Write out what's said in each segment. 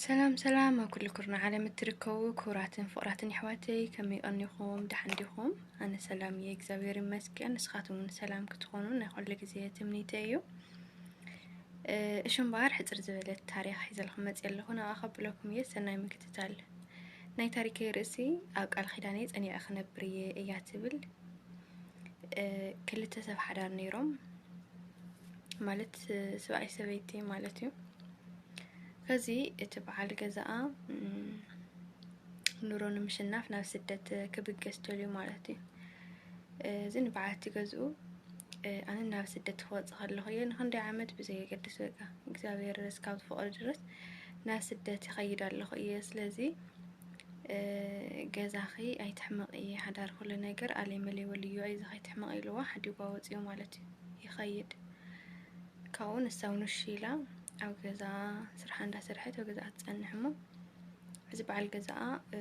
ሰላም ሰላም፣ ኣብ ኩሉ ኩርናዕ ዓለም እትርከቡ ክቡራትን ፍቕራትን የሕዋተይ፣ ከመይ ቀኒኹም? ደሓን ዲኹም? ኣነ ሰላም እየ፣ እግዚኣብሔር ይመስገን። ንስኻትኩም እውን ሰላም ክትኾኑ ናይ ኩሉ ግዜ ትምኒተይ እዩ። እ፣ እሺ እምበኣር ሕጽር ዝበለት ታሪኽ ሒዘልኩም መጽየ ኣለኹ፣ ንኣ ከብለኩም እየ። ሰናይ ምክትታል። ናይ ታሪከይ ርእሲ ኣብ ቃል ኪዳነይ ጸኒዐ ክነብር እየ እያ ትብል። እ፣ ክልተ ሰብ ሓዳር ነይሮም፣ ማለት፣ እ፣ ሰብኣይ ሰበይቲ ማለት እዩ። ከዚ እቲ በዓል ገዛኣ፣ እም፣ ኑሮ ንምሽናፍ ናብ ስደት ክብገስ ደልዩ ማለት እዩ። እ፣ እዚ ንበዓልቲ ገዝኡ፣ እ፣ ኣነ ናብ ስደት ክወጽእ ከለኹ እየ፣ ንኽንደይ ዓመት ብዘየገድስ በቃ እግዚኣብሔር እስካብ ዝፈቕዶ ድረስ ናብ ስደት ይኸይድ ኣለኹ እየ። ስለዚ፣ እ፣ ገዛኺ ኣይትሕመቒ፣ ሓዳር ኩሉ ነገር ኣለይ መለይ ወልዮ፣ ኣይዞኺ ኣይትሕመቒ ኢልዋ ሓዲጓ ወጺኡ ማለት እዩ፣ ይኸይድ። ካብኡ ንሳ እውን እሺ ኢላ ኣብ ገዛ ስርሓ እንዳሰርሐት ኣብ ገዛኣ ትጸንሕ እሞ፣ እዚ በዓል ገዛኣ፣ እ፣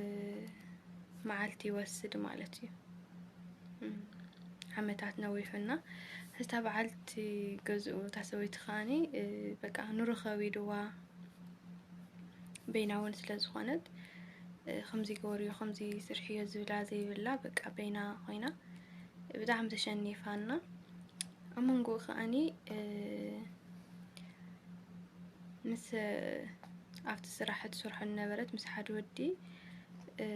መዓልቲ ይወስድ ማለት እዩ። እም፣ ዓመታት ነዊሑና፣ እታ በዓልቲ ገዝኡ፣ እታ ሰበይቲ ከኣኒ፣ እ፣ በቃ ንርኸብ ኢልዋ፣ በይና እውን ስለ ዝኾነት፣ እ፣ ከምዚ ግበርዮ፣ ከምዚ ስርሕዮ ዝብላ ዘይብላ፣ በቃ በይና ኮይና ብጣዕሚ ተሸኒፋና። ኣብ መንጎኡ ከኣኒ፣ እ፣ ምስ፣ እ፣ ኣብቲ ስራሕ ትሰርሖ ዝነበረት ምስ ሓደ ወዲ፣ እ፣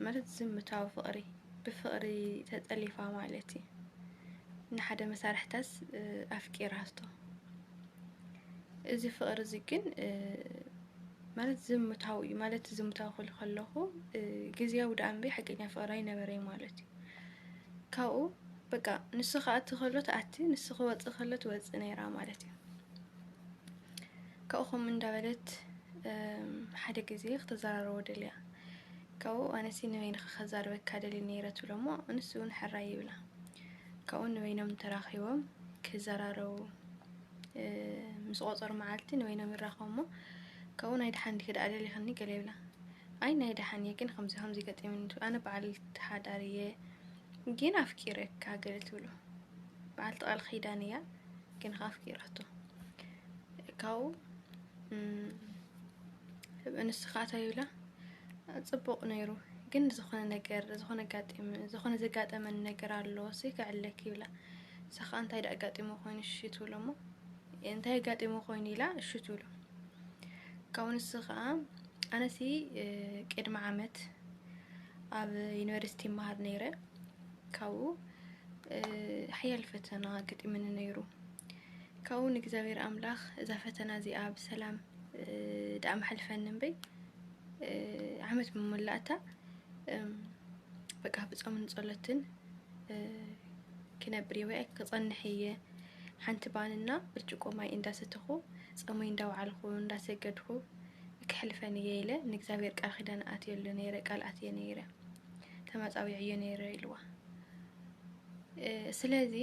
ማለት ዝምታዊ ፍቕሪ፣ ብፍቕሪ ተጠሊፋ ማለት እዩ። ንሓደ መሳርሕታስ፣ እ፣ ኣፍቂራቶ። እዚ ፍቕሪ እዚ ግን፣ እ፣ ማለት ዝምታዊ እዩ። ማለት ዝምታዊ ክብል ከለኹ፣ እ፣ ግዝያዊ ደኣ እምበይ ሓቀኛ ፍቕሪ ኣይነበረይ ማለት እዩ። ካብኡ በቃ ንሱ ክኣቲ ከሎ ትኣቲ፣ ንሱ ክወጽእ ከሎ ትወጽእ ነይራ ማለት እዩ። ካብኡ ከምኡ እንዳበለት፣ እም፣ ሓደ ግዜ ክተዘራረቦ ደልያ። ካብኡ ኣነሲ ንበይንኺ ከዛርበካ ደልየ ነይረ ትብሎ እሞ፣ ንሱ እውን ሕራይ ይብላ። ካብኡ ንበይኖም ተራኺቦም ክዘራረቡ፣ እ፣ ምስ ቆጸሩ መዓልቲ ንበይኖም ይራኸቡ እሞ፣ ካብኡ ናይ ደሓን ዲኺ ደኣ ደሊኽኒ ገለ ይብላ። ኣይ ናይ ደሓን እየ፣ ግን ከምዚ ከምዚ ገጢሙኒ፣ ኣነ በዓልቲ ሓዳር እየ፣ ግን ኣፍቂረካ ገለ ትብሎ። በዓልቲ ቃል ኪዳን እያ፣ ግን ከኣ ኣፍቂራቶ። ካብኡ፣ እም፣ ንሱ ከኣ እንታይ ይብላ? ጽቡቕ ነይሩ፣ ግን ዝኾነ ነገር፣ ዝኾነ ኣጋጢም-፣ ዝኾነ ዘጋጠመኒ ነገር ኣሎ፣ ሲ ከዕለኪ ይብላ። ንሳ ከኣ እንታይ ደኣ ኣጋጢሙ ኮይኑ እሺ ትብሎ እሞ፣ እንታይ ኣጋጢሙ ኮይኑ ኢላ እሺ ትብሎ። ካብኡ ንሱ ከኣ፣ ኣነሲ፣ እ፣ ቅድሚ ዓመት ኣብ ዩኒቨርሲቲ ይመሃር ነይረ። ካብኡ፣ እ፣ ሓያል ፈተና ገጢሙኒ ነይሩ። ካብኡ ንእግዚኣብሔር ኣምላኽ እዛ ፈተና እዚኣ ብሰላም፣ እ፣ ደኣ መሕልፈኒ እምበይ፣ እ፣ ዓመት ብምምላእታ፣ እም፣ በቃ ብጾምን ጸሎትን፣ እ፣ ክነብር እየ ወይ ክጸንሕ እየ። ሓንቲ ባንና ብርጭቆ ማይ እንዳሰተኹ፣ ጸሙይ እንዳወዓልኩ፣ እንዳሰገድኩ ክሕልፈን እየ ኢለ ንእግዚኣብሔር ቃል ኪዳን ኣትየሉ ነይረ፣ ቃል ኣትየ ነይረ። ተማጻዊዐዮ ነይረ ኢልዋ። እ፣ ስለዚ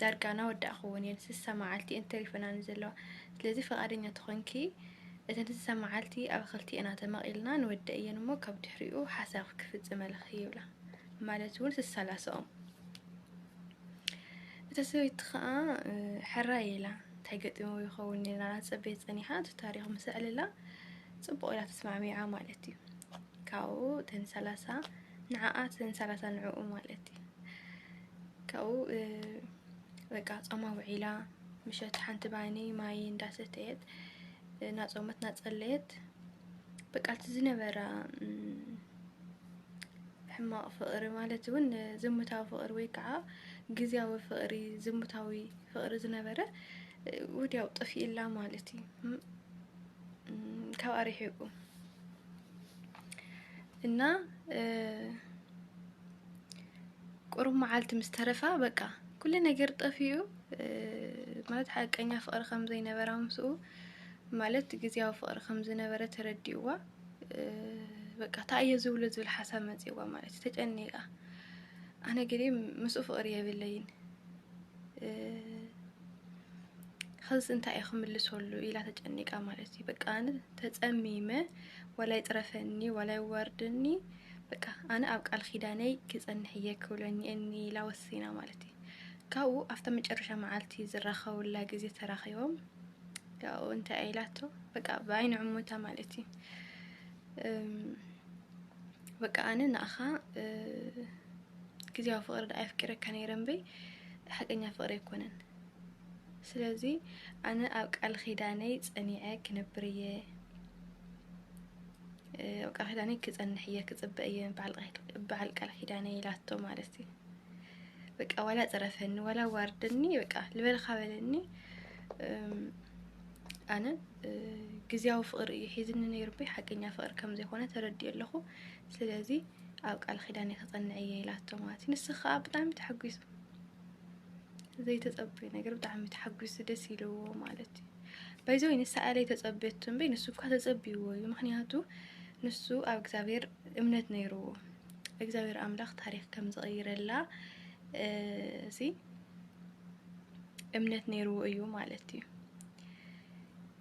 ዳርጋ ናወዳእኩ እውን እየን ስሳ መዓልቲ እየን ተሪፈናኒ ዘለዋ። ስለዚ ፍቓደኛ ተኾንኪ እተን ስሳ መዓልቲ ኣብ ክልቲኤና ተመቒልና ንወደእ እየን እሞ ካብ ድሕሪኡ ሓሳብ ክፍጽመልኺ ይብላ። ማለት እውን ስሳ ላስኦም። እታ ሰበይቲ ኸኣ፣ እ፣ ሕራይ ኢላ፣ እንታይ ገጢምዎ ይኸውን ኢላ እናጸበየት ጸኒሓ፣ እቲ ታሪኽ ምስ ኣዕለላ፣ ጽቡቕ ኢላ ተስማዕሚዓ ማለት እዩ። ካብኡ እተን ሰላሳ ንዓኣ፣ እተን ሰላሳ ንዕኡ ማለት እዩ። ካብኡ፣ እ፣ በቃ ጾማ ውዒላ፣ ምሸት ሓንቲ ባኒ ማይ እንዳሰተየት፣ እ፣ እናጾመት እናጸለየት፣ በቃ እቲ ዝነበራ፣ እም፣ ሕማቕ ፍቕሪ ማለት እውን ዝሙታዊ ፍቕሪ ወይ ከዓ ግዝያዊ ፍቕሪ፣ ዝሙታዊ ፍቕሪ ዝነበረ፣ እ፣ ወዲያው ጠፊእላ ማለት እዩ። እም፣ እም፣ ካብኣ ርሒቑ እና፣ እ፣ ቁሩብ መዓልቲ ምስ ተረፋ በቃ ኩሉ ነገር ጠፊኡ፣ እ፣ ማለት ሓቀኛ ፍቕሪ ከም ዘይነበራ ምስኡ፣ ማለት ግዝያዊ ፍቕሪ ከም ዝነበረ ተረዲእዋ፣ እ፣ በቃ እንታይ እየ ዝብሎ ዝብል ሓሳብ መጺእዋ ማለት እዩ። ተጨኒቓ፣ ኣነ ገለ ምስኡ ፍቕሪ የብለይን፣ እ፣ ኸዚ እንታይ እየ ክምልሰሉ ኢላ ተጨኒቃ ማለት እዩ። በቃ ኣነ ተጸሚመ፣ ዋላ ይጥረፈኒ ዋላ ይዋርደኒ፣ በቃ ኣነ ኣብ ቃል ኪዳነይ ክጸንሕ እየ ክብለኒ እኒ ኢላ ወሲና ማለት እዩ። ካብኡ ኣብታ መጨረሻ መዓልቲ ዝራኸቡላ ግዜ ተራኺቦም፣ ያው እንታይ ኢላቶ፣ በቃ ብዓይኒ ዕሙታ ማለት እዩ። እም፣ በቃ ኣነ ንኣኻ፣ እ፣ ግዜያዊ ፍቕሪ ደኣ የፍቅረካ ነይረ እምበይ ሓቀኛ ፍቕሪ ኣይኮነን። ስለዚ ኣነ ኣብ ቃል ኪዳነይ ጸኒዐ ክነብር እየ፣ እ፣ ኣብ ቃል ኪዳነይ ክጸንሕ እየ፣ ክጽበ እየ በዓል ቃል፣ በዓል ቃል ኪዳነይ ኢላቶ ማለት እዩ። በቃ ዋላ ጸረፈኒ፣ ዋላ ዋርደኒ፣ በቃ ልበልካ በለኒ። እም፣ ኣነ፣ እ፣ ግዜያዊ ፍቕሪ እዩ ሒዝኒ ነይሩ እምበይ ሓቀኛ ፍቕሪ ከም ዘይኮነ ተረዲኦ ኣለኹ። ስለዚ ኣብ ቃል ኪዳነይ ክጸንዕ እየ ኢላቶ ማለት እዩ። ንሱ ኸኣ ብጣዕሚ ተሓጒሱ። ዘይተጸበዮ ነገር ብጣዕሚ ተሓጒሱ ደስ ኢልዎ ማለት እዩ። ባይዘወይ ንሳ እያ ዘይተጸበየቶ እምበይ ንሱ እኳ ተጸቢዎ እዩ። ምኽንያቱ ንሱ ኣብ እግዚኣብሔር እምነት ነይርዎ። እግዚኣብሔር ኣምላኽ ታሪኽ ከም ዝቕይረላ፣ እ፣ እዚ እምነት ነይርዎ እዩ ማለት እዩ።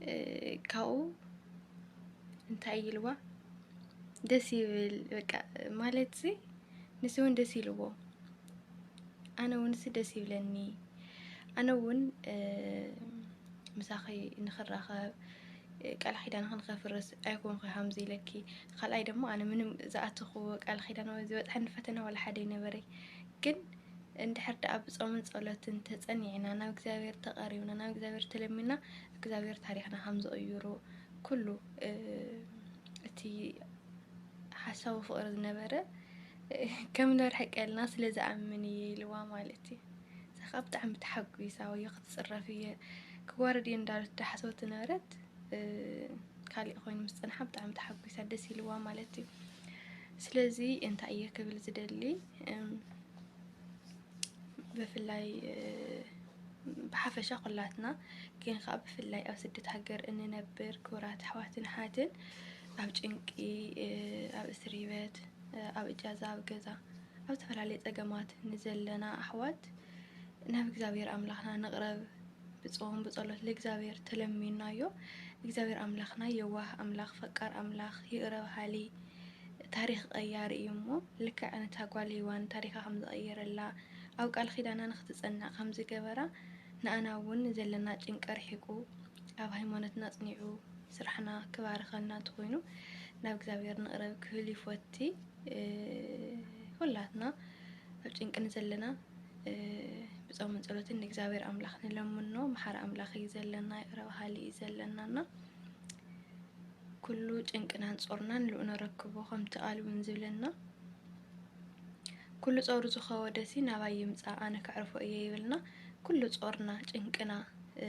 እ፣ ካብኡ እንታይ ኢልዋ? ደስ ይብል በቃ ማለት ሲ ንሱ እውን ደስ ኢልዎ። ኣነ እውን ሲ ደስ ይብለኒ። ኣነ እውን፣ እ፣ ምሳኺ ንኽራኸብ፣ እ፣ ቃል ኪዳንኺ ንኸፍርስ ኣይኮንኩ ከምዚ ኢለኪ። ካልኣይ ደሞ ኣነ ምንም ዝኣተኽዎ ቃል ኪዳን ወይ ዝበጽሐኒ ፈተና ዋላ ሓደ ኣይነበረይ። ግን እንድሕር ደኣ ብጾምን ጸሎትን ተጸኒዕና፣ ናብ እግዚኣብሔር ተቐሪብና፣ ናብ እግዚኣብሔር ተለሚና፣ እግዚኣብሔር ታሪኽና ከም ዝቕይሮ ኩሉ፣ እ፣ እቲ ሓሳዊ ፍቕሪ ዝነበረ፣ እ፣ ከም ነርሕቀልና ስለ ዝኣምን እየ ኢልዋ ማለት እዩ። እዛ ኸኣ ብጣዕሚ ተሓጒሳ፣ ወዮ ክትጽረፍ እየ፣ ክዋረድ እየ እንዳለት ዳሓሰበቶ ነበረት፣ እ፣ ካሊእ ኮይኑ ምስ ጸንሓ ብጣዕሚ ተሓጒሳ፣ ደስ ኢልዋ ማለት እዩ። ስለዚ እንታይ እየ ክብል ዝደሊ፣ እም፣ ብፍላይ፣ እ፣ ብሓፈሻ ኩላትና፣ ግን ከኣ ብፍላይ ኣብ ስደት ሃገር እንነብር ክቡራት ኣሕዋትን ኣሓትን፣ ኣብ ጭንቂ፣ እ፣ ኣብ እስር ቤት፣ እ፣ ኣብ እጃዛ፣ ኣብ ገዛ፣ ኣብ ዝተፈላለየ ጸገማት ንዘለና ኣሕዋት፣ ናብ እግዚኣብሔር ኣምላኽና ንቕረብ። ብጾም ብጸሎት ለእግዚኣብሔር ተለሚናዮ። እግዚኣብሔር ኣምላኽና የዋህ ኣምላኽ፣ ፈቃር ኣምላኽ፣ ይቕረ በሃሊ፣ ታሪኽ ቀያሪ እዩ እሞ፣ ልክዕ ነታ ጓል ሄዋን ታሪኻ ከም ዝቐየረላ፣ ኣብ ቃል ኪዳና ንኽትጸንዕ ከም ዝገበራ፣ ንኣና እውን ዘለና ጭንቂ ኣርሒቁ፣ ኣብ ሃይማኖትና ኣጽኒዑ፣ ስራሕና ክባርኸልና እንተኾይኑ፣ ናብ እግዚኣብሔር ንቕረብ ክብል ይፈቲ። እ፣ ኩላትና ኣብ ጭንቂ ንዘለና፣ እ፣ ብጾምን ጸሎትን ንእግዚኣብሔር ኣምላኽ ንለምኖ። መሓሪ ኣምላኽ እዩ ዘለና፣ ይቕረ በሃሊ እዩ ዘለናና። ኩሉ ጭንቅናን ጾርናን ልኡ ነረክቦ፣ ከምቲ ቃል እውን ዝብለና፣ ኩሉ ጾሩ ዝኸወደሲ ናባይ ይምጻእ፣ ኣነ ከዕርፎ እየ ይብልና። ኩሉ ጾርና፣ ጭንቅና፣ እ፣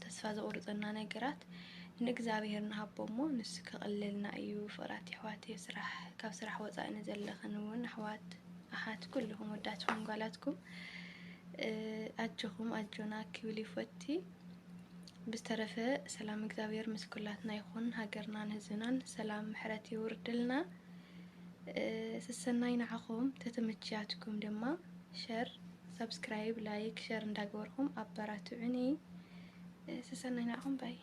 ተስፋ ዘቑርጸና ነገራት ንእግዚኣብሔር ንሃቦ እሞ ንሱ ከቕልልና እዩ። ፍቕራት የሕዋት፣ ስራሕ፣ ካብ ስራሕ ወጻኢ ንዘለኽን እውን ኣሕዋት፣ ኣሓት፣ ኩልኹም ወዳትኩም ጓላትኩም፣ እ፣ ኣጆኹም ኣጆና ክብል ይፈቲ። ብዝተረፈ ሰላም እግዚኣብሔር ምስ ኩላትና ይኹን። ሃገርናን ህዝብናን ሰላም ምሕረት ይውርድልና። እ፣ ሰሰናይ ንዓኹም። ተተመችያትኩም ድማ ሸር፣ ሳብስክራይብ፣ ላይክ፣ ሸር እንዳገበርኩም ኣበራትዑኒ። እ፣ ሰሰናይ ንዓኹም። ባይ።